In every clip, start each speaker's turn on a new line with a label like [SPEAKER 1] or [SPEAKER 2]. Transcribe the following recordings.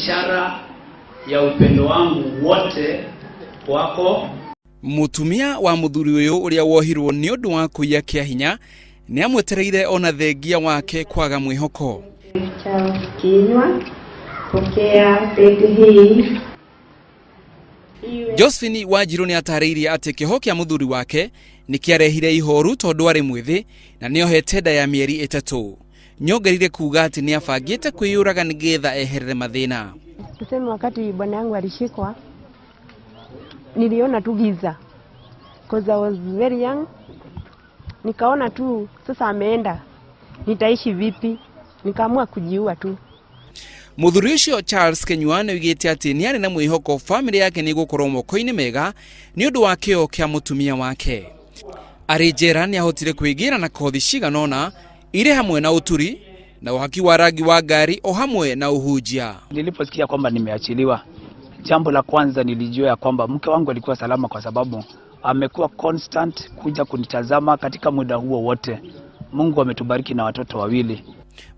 [SPEAKER 1] Ishara ya upendo wangu wote kwako.
[SPEAKER 2] Mũtumia wa mũthuri ũyũ ũrĩa wohirwo nĩ ũndũ wa kũiya kĩa hinya nĩ amwetereire ona thengia wake kwaga mwĩhoko.
[SPEAKER 3] Charles Kinyua, pokea pete hii.
[SPEAKER 2] Josephine Wanjiru nĩ atarĩirie atĩ kĩoho kĩa mũthuri wake nĩ kĩarehire ihoru tondũ arĩ mwĩthĩ na nĩohete nda ya mĩeri 3. Nyongerire kuga atĩ nĩ abangĩte kwĩyũraga nĩgetha eherere mathĩna.
[SPEAKER 3] Tuseme wakati bwana yangu alishikwa, niliona tu giza because I was very young. Nikaona tu sasa ameenda, nitaishi vipi? Nikaamua kujiua tu.
[SPEAKER 2] Mũthuri ũcio Charles Kinyua nĩ oigĩte atĩ nĩ arĩ na mwĩhoko bamĩrĩ yake nĩ ĩgũkorwo moko-inĩ mega nĩ ũndũ wa kĩo kĩa mũtumia wake. Arĩ njera nĩ ahotire kwĩgĩra na kothi cigana ũna irĩ hamwe na ũturi na ũhaki wa rangi wa ngari o hamwe na ũhunjia.
[SPEAKER 1] Niliposikia kwamba nimeachiliwa, jambo la kwanza nilijua ya kwamba mke wangu alikuwa salama kwa sababu amekuwa constant kuja kunitazama katika muda huo wote. Mungu ametubariki na watoto wawili.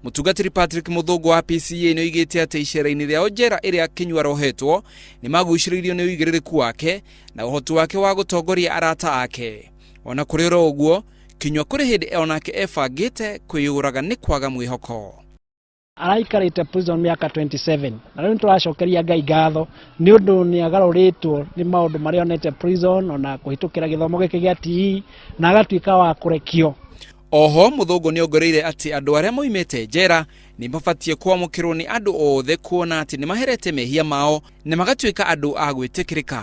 [SPEAKER 2] Mũtungatĩri Patrick Mũthũngũ wa PCA nĩ oigĩte atĩ icera-inĩ rĩao njera ĩrĩa Kinyua arohetwo nĩ magucĩrĩirio nĩ ũigĩrĩrĩku wake na ũhoti wake wa gũtongoria arata ake. Ona kũrĩ oro ũguo, Kinyua kũrĩ hĩndĩ onake ebangĩte kwĩyũraga nĩ kwaga mwĩhoko.
[SPEAKER 4] Araikarĩte prison mĩaka 27 na rĩu nĩtũracokeria Ngai ngatho nĩ ũndũ nĩ agarũrĩtwo nĩ maũndũ marĩa onete prison ona kũhĩtũkĩra gĩthomo gĩkĩ gĩa TE na agatuĩka wa kũrekio.
[SPEAKER 2] Oho Mũthũngũ nĩ ongereire atĩ andũ arĩa moimĩte njera nĩ mabatiĩ kwamũkĩrwo nĩ andũ othe kuona atĩ nĩ maherete mehia mao na magatuĩka andũ a gwĩtĩkĩrĩka.